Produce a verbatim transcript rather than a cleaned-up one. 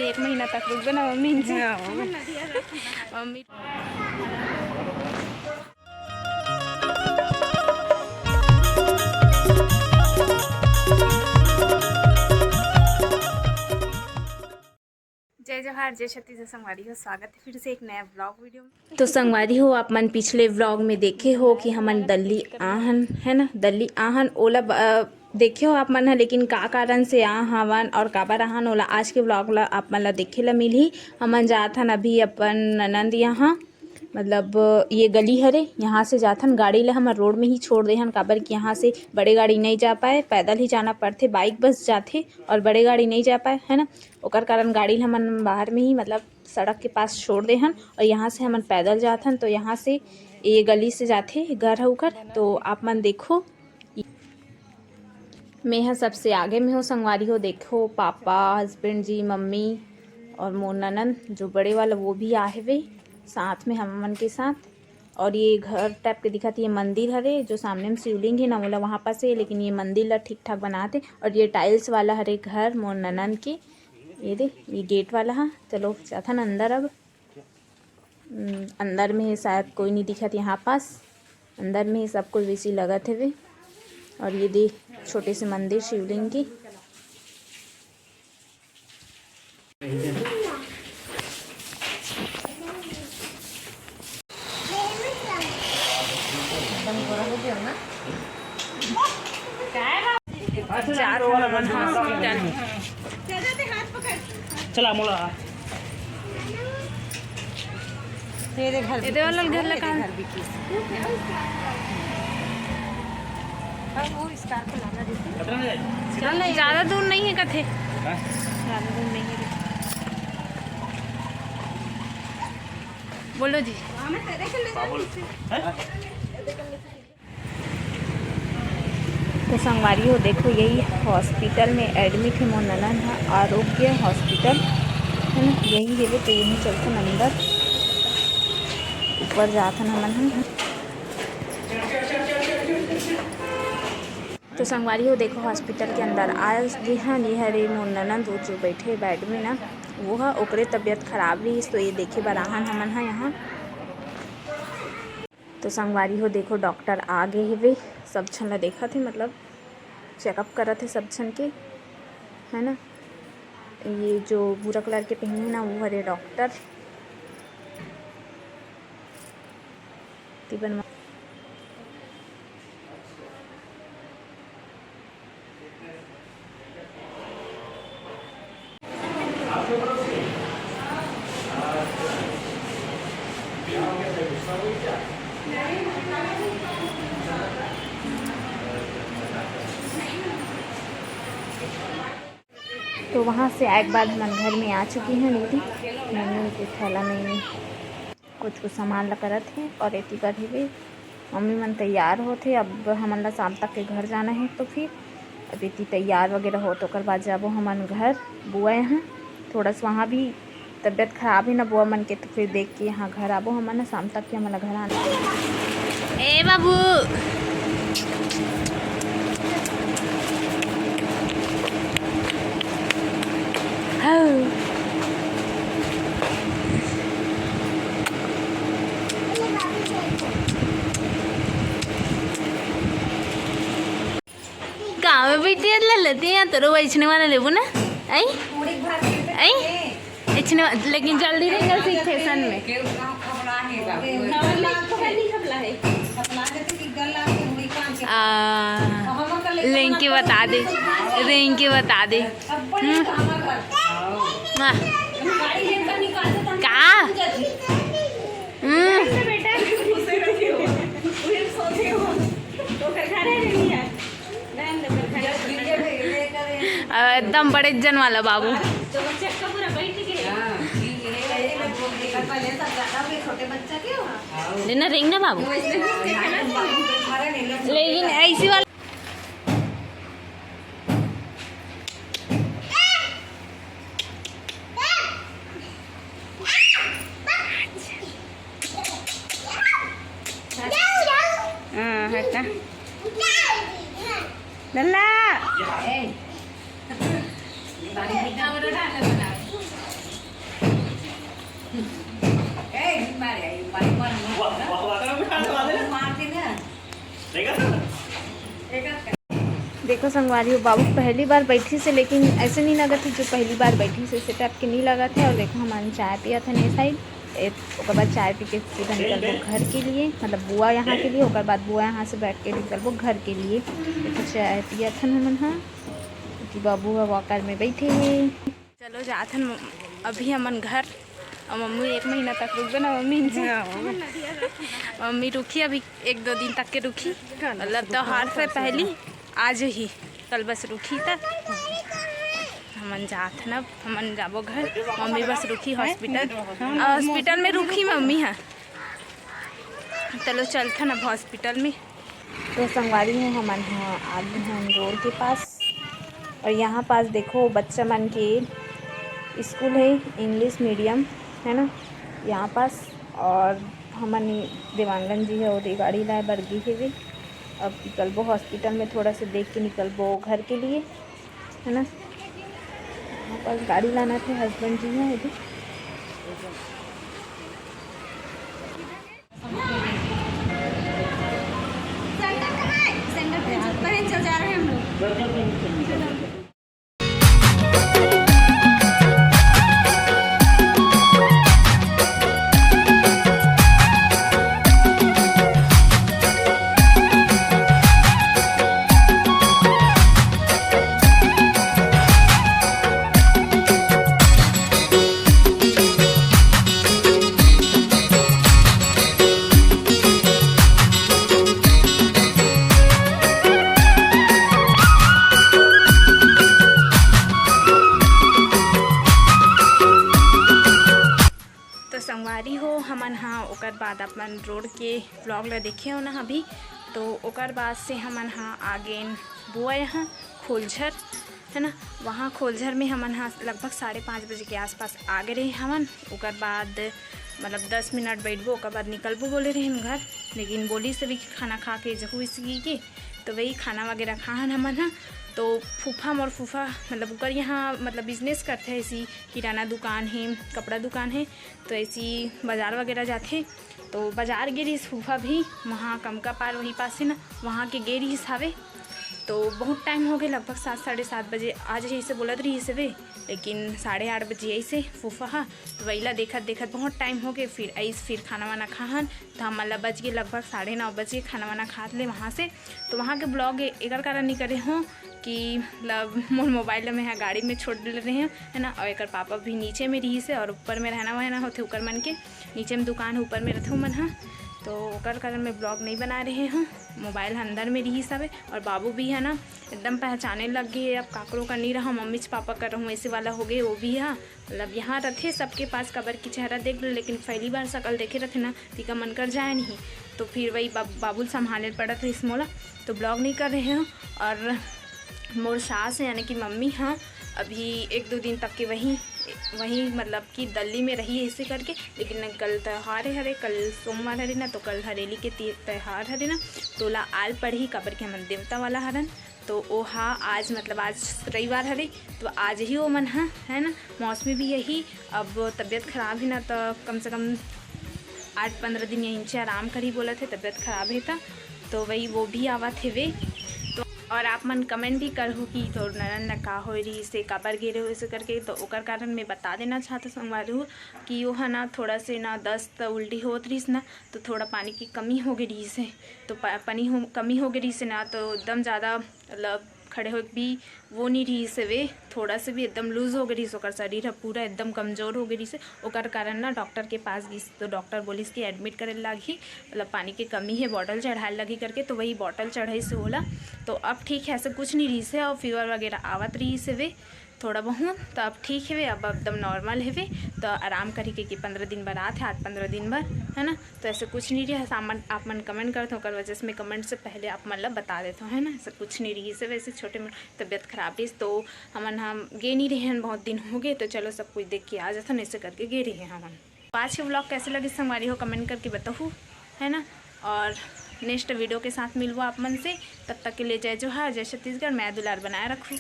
एक महीना तक रुकबे ना मम्मी जी। हाँ। मम्मी। जय जोहार, जय छत्तीसगढ़ संगवारी हो, स्वागत है फिर से एक नया ब्लॉग वीडियो में। तो संगवारी हो, आप मन पिछले व्लॉग में देखे हो कि हमन दल्ली आहन, है ना, दल्ली आहन ओला ब-, अ, देखे हो आप मन ह, लेकिन का कारण से आ हवन और काबर आहन, ओला आज के व्लॉग ला आप मन ला देखे ला मिलही। हमन जात हन अभी अपन ननंद यहाँ, मतलब ये गली हरे, यहाँ से जात हन। गाड़ी ला हमन रोड में ही छोड़ दे हन, काबर कि यहाँ से बड़े गाड़ी नहीं जा पाए, पैदल ही जाना पड़थे, बाइक बस जाथे और बड़े गाड़ी नहीं जा पाए, है ना। ओकर कारण गाड़ी ला हमन बाहर में ही, मतलब सड़क के पास छोड़ दे हन और यहाँ से हमन पैदल जात हन। तो यहाँ से ये गली से जाथे घर ह ओकर। तो आप मन देखो, मैं ह सबसे आगे में हो संगवारी हो। देखो पापा, हस्बैंड जी, मम्मी और मोर ननंद जो बड़े वाला वो भी आए हवे साथ में हमन के साथ। और ये घर टाइप के दिखत हे, ये मंदिर हरे जो सामने में शिवलिंग हे ना, ओला वहाँ पास हे, लेकिन ये मंदिर ला ठीक ठाक बनात हे। और ये टाइल्स वाला हरे घर मोर ननंद के, ये दे, ये गेट वाला हा। चलो जाथन अंदर अब। हम्म, अंदर में शायद कोई नहीं दिखत यहाँ पास, अंदर में सब कुछ वैसी लगत हवे। और ये दे छोटे से मंदिर शिवलिंग की। चार वाला बंद, हाँ, हॉस्पिटल। चला मोला। तेरे घर एदे वाला घर लगा। घर भी की। अब वो स्कार्फ लाना जैसे। चल, नहीं, ज्यादा दूर नहीं है कथे। हाँ? ज्यादा दूर नहीं है। बोलो जी। हाँ, बोल। हैं? तो संगवारी हो, देखो, यही हॉस्पिटल में एडमिट हे मोर ननद ह, आरोग्य हॉस्पिटल, है ना, यही हेवे। तो यही चलथन अंदर, ऊपर जाथन हमन ह। तो संगवारी हो, देखो, हॉस्पिटल के अंदर आ गे हन। ये हरे मोर ननद, वो जो बैठे बेड में ना, वो ह, ओकरे तबीयत खराब रहिस, तो ये देखे बर आहन हमन ह यहाँ। तो संगवारी हो, देखो, डॉक्टर आ गे हेवे, सब झन ला देखत हे, मतलब चेकअप करत हे सब झन के, है ना। ये जो भूरा कलर के पहने हे ना, वो हरे डॉक्टर। तिबन तो वहाँ से आए के बाद हमन घर में आ चुकी हैं। दीदी मम्मी के थैला में कुछ कुछ सामान ला करत हे और एती कर हेवे। मम्मी मन तैयार होत हे, अब हमन ला शाम तक के घर जाना हे, तो फिर अब एती तैयार वगैरह होत, ओकर बाद जाबो हमन घर बुआ यहाँ। थोड़ा सा वहाँ भी तबीयत खराब हे ना बुआ मन के, तो फिर देख के यहाँ घर आबो हमन, शाम तक के हमन ला घर आना। ए बाबू, हाँ। गाँव में बैठे ललते यहाँ तोरो वैसने वाला लेबू ना। आई? आई? ऐसने वा-, लेकिन जल्दी नहीं कर सीखे सन में। आ, रिंकी बता दे, रिंकी बता दे। हम्म। वाह। का? हम्म। एकदम बड़े जन वाला बाबू। लेना रिंग ना बाबू। लेकिन ऐसी वाला हाँ, हटा। लल्ला। तो संगवारी हो, बाबू पहली बार बैठी से, लेकिन ऐसे नहीं लगत है जो पहली बार बैठी से, ऐसे टाइप के नहीं लगत है। और देखो, हमन चाय पियत हन ए साइड, ए, ओकर बाद चाय पी के सीधा निकलबो घर के लिए, मतलब बुआ यहाँ के लिए। ओकर बाद बुआ यहाँ से बैठ के निकलबो घर के लिए। देखो, चाय पियत हन हमन हा, कि बाबू ह वॉकर में बैठे हे। चलो जात हन अभी हमन घर। और मम्मी एक महीना तक रुकबे ना मम्मी इनसे? हाँ। मम्मी रुकी, अभी एक दो दिन तक के रुकी, मतलब त्योहार से पहली आज ही कल बस रुकी त हमन जात हन। अब हमन जाबो घर, मम्मी बस रुकी हॉस्पिटल, हॉस्पिटल में रुकी मम्मी ह। चलो चलथन अब हॉस्पिटल में। तो संगवारी हो, हमन ह आ गे हन रोड के पास, और यहाँ पास देखो बच्चा मन के स्कूल है, इंग्लिश मीडियम है ना यहाँ पास। और हमन देवांगन जी है, वो गाड़ी लाए बर गे हेवे। अब निकलबो हॉस्पिटल में, थोड़ा से देख के निकलबो घर के लिए, है ना। यहाँ पास गाड़ी लाना थे, हस्बैंड जी हैं अभी। सैंडल कहाँ है? सैंडल पहन, पहन चल जा रहे हैं हम लोग। तो संगवारी हो, हमन हा ओकर बाद अपन रोड के ब्लॉग ला देखे हो ना अभी। तो ओकर बाद से हमन हा आगेन बुआ यहाँ खोलझर, है ना, वहाँ खोलझर में हमन हा लगभग साढ़े पाँच बजे के आसपास आ गए रहे हमन। ओकर बाद मतलब दस मिनट बैठबो, ओकर बाद निकलबो बोले रहे घर, लेकिन बोली सभी कि खाना खा के जहू इसकी के, तो वही खाना वगैरह खाहन हमन हा। तो फूफा, मोर फूफा, मतलब ओकर यहाँ मतलब बिजनेस करथे, ऐसी किराना दुकान है, कपड़ा दुकान है, तो ऐसी बाजार वगैरह जाथे। तो बाजार गे रहिस फूफा भी, वहाँ कमका पार वही पास है ना, वहाँ के गे रहिस हावे। तो बहुत टाइम हो गए, लगभग सात, साढ़े सात बजे आ जइसे बोलत रहिस हवे, लेकिन साढ़े आठ बजे ऐसे फूफा हा। तो वहीला देखत देखत बहुत टाइम हो गए, फिर आइस, फिर खाना वाना खाहन, तो हमन ला बज गए लगभग साढ़े नौ बजे खाना वाना खात ले वहाँ से। तो वहाँ के ब्लॉग एकर कारण नहीं करे हों कि मतलब मोर मोबाइल ला मैं हा गाड़ी में छोड़ ले रहे हों, है ना, और एकर पापा भी नीचे में रहिस हे और ऊपर में रहना वहना होथे ओकर मन के, नीचे में दुकान ऊपर में रथे ओमन हा, तो ओकर कारण मैं ब्लॉग नहीं बना रहे हों। मोबाइल ह अंदर में रहिस हवे और बाबू भी है ना एकदम पहचाने लग गए, अब काकरो का नहीं रहा, मम्मी पापा का रहूँ ऐसे वाला हो गए वो भी हा। मतलब यहाँ रथे सबके पास, काबर कि चेहरा देख ले, लेकिन पहली बार शकल देखे रथे ना, तिका मन कर जाए नहीं। तो फिर वही बाब-, बाबू ल संभाले पड़त रहिस मोला, तो ब्लॉग नहीं कर रहे हों। और मोर सास यानी कि मम्मी हा अभी एक दो दिन तक के वहीं, वहीं मतलब कि दिल्ली में रही ऐसे करके। लेकिन कल त्योहार हरे, कल सोमवार हरे ना, तो कल हरेली के ती-, त्योहार हरे ना, तो ओला आल पड़ही, काबर के हमन देवता वाला हरन। तो ओहा आज, मतलब आज रविवार हरे, तो आज ही ओमन हा, है ना। मौसमी भी यही, अब तबीयत खराब है ना, तो कम से कम आठ पंद्रह दिन यहीं से आराम करी बोलत हे, तबीयत खराब है त। तो वही वो भी आवत हेवे। तो और आप मन कमेंट भी करहू कि तोर ननद न का होए रहिस हे, काबर गे रहे हो ऐसे करके, तो ओकर कारण मैं बता देना चाहत हूँ संगवारी हो कि वो है ना थोड़ा से ना दस्त उल्टी होत रहिस ना, तो थोड़ा पानी की कमी हो गई रहिस हे। तो पा-, पानी हो, कमी हो गई रहिस हे ना, तो एकदम ज़्यादा मतलब खड़े होए के भी वो नहीं रहिस हवे, थोड़ा से भी एकदम लूज हो गए रहिस ओकर शरीर ह, पूरा एकदम कमजोर हो गए रहिस हे। ओकर कारण ना डॉक्टर के पास गिस, तो डॉक्टर बोलिस कि एडमिट करे लागही, मतलब पानी के कमी है, बॉटल चढ़ाए लागही करके, तो वही बॉटल चढ़ाइस ओला। तो अब ठीक है, ऐसे कुछ नहीं रहिस हे और फीवर वगैरह आवत रहिस हवे थोड़ा बहुत, तो अब ठीक हवे, अब एकदम नॉर्मल हवे। तो आराम करी के कि पंद्रह दिन बर आत हे, आठ पंद्रह दिन बर, है ना। तो ऐसे कुछ नहीं रहिस, आप मन, आप मन कमेंट करत हो, ओकर वजह से मैं कमेंट से पहले आप मन ला बता देत हूँ, है ना। ऐसे कुछ नहीं रहिस हे, वैसे छोटे मोटे तबीयत खराब रहिस, तो हमन हम गे नहीं रहे हन, बहुत दिन हो गए, तो चलो सब कुछ देख के आ जाथन, ऐसे करके गे रहे हमन। आज के व्लॉग कैसे लगिस संगवारी हो, कमेंट करके बताहू, है ना। और नेक्स्ट वीडियो के साथ मिलबो आप मन से, तब तक के लिए जय जोहार, जय छत्तीसगढ़, मया दुलार बनाए रखू।